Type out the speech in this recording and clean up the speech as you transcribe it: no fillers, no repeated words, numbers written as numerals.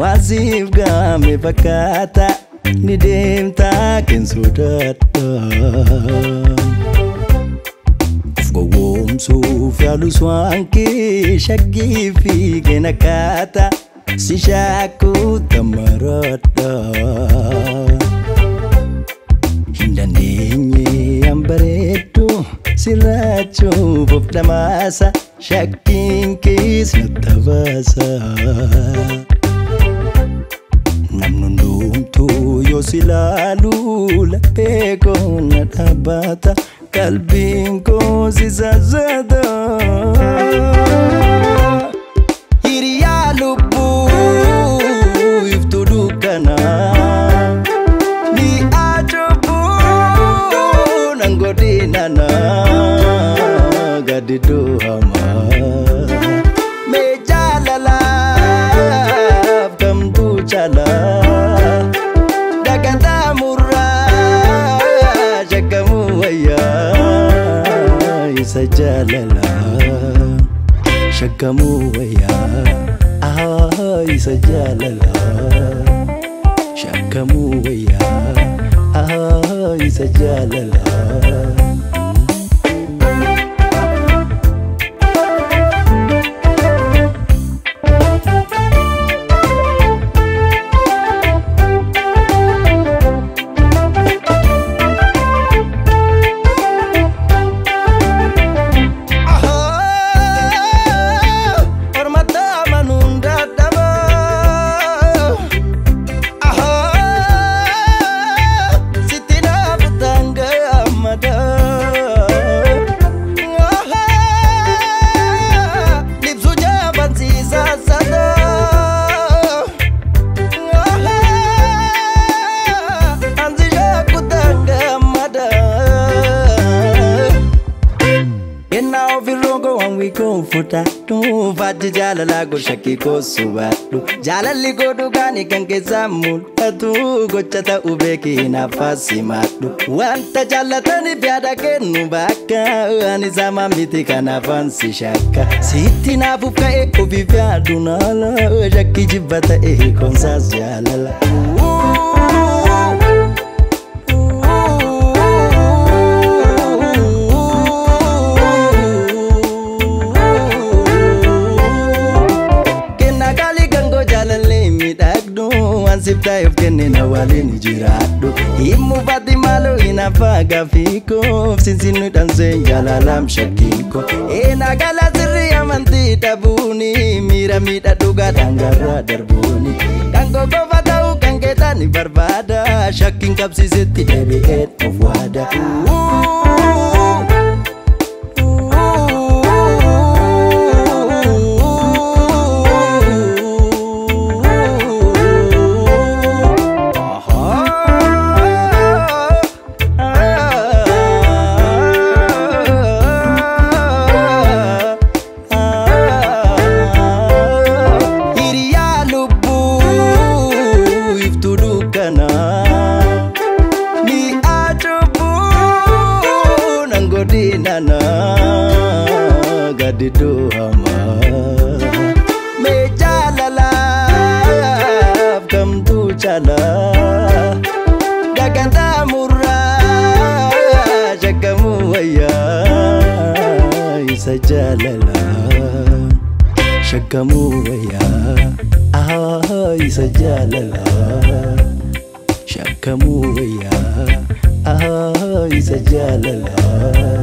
Waan siif gaame fakkaata ni deemtaa kan sodaadha. Of gowwoomsuuf yaalus waan kee shaggii fi kenakkaata si shaakuu tamaradha. Hin dandeenye an bareeddu sirraachuuf of dhamaasa shakkiin kees na tabaasa. Namni hundumtuu yoo si ilaalu laphee koo na dhaabbata qalbiin koo si sassata. Hiriyaa lubbuu iftuu dukkanaa mi'a cubbuu nan godhinana gadi hamaa. Mee jaalalaaf kamtu caalaa dagataa murraa shakkamuu wayyaa isa jaalalaa shakkamuu wayyaa isa jaalalaa shakkamuu wayyaa isa jaalalaa. Ormata amanuun dadhaba. Sitti naafutaan gammada. Libsuu jaabansiisaa sada. Ansi shaakutaan gammada. Kennaa ofirroo koo waan wiikoo fudhadhu faajji jaalalaa koo shakkii koo subadhu jaalalli koo dhugaanii kan keessaa mul'atu gocha ta'uu beekii hinaaffaa simadhu wanta jaallataniif yaada kennu bakka ani sama miti kanaafan si shakka sitti naafuuf ka'e ofiif yaadu naala shakkii jibba ta'e koonsaas jaalala. Kennaa qaalii kan koo jaalallee miidhagdu waan siif taa'eef kenne na waliin jiraadhu. Himmuu faatti maaloo hinaaffaa gaaffii koo sinsinnu dhanseen jaalalaam shakkiin koo. Eenaa gala sirrii amantii dhabuuni miira miidha dhugaa daangarraa darbuuni. Kan koo qofa ta'uu kan keetaan barbaada shakkiin qabsiisetti deebi'een of waada. Hiriyaa lubbuu iftuu dukkanaa mi'a cubbuu nan godhinana gadi hamaa. Mee jaalalaaf kamtu caalaa dagataa murraa shakkamuu wayyaa isa jaalalaa. Shakkamuu wayyaa isa jaalalaa shakkamuu wayyaa isa jaalalaa.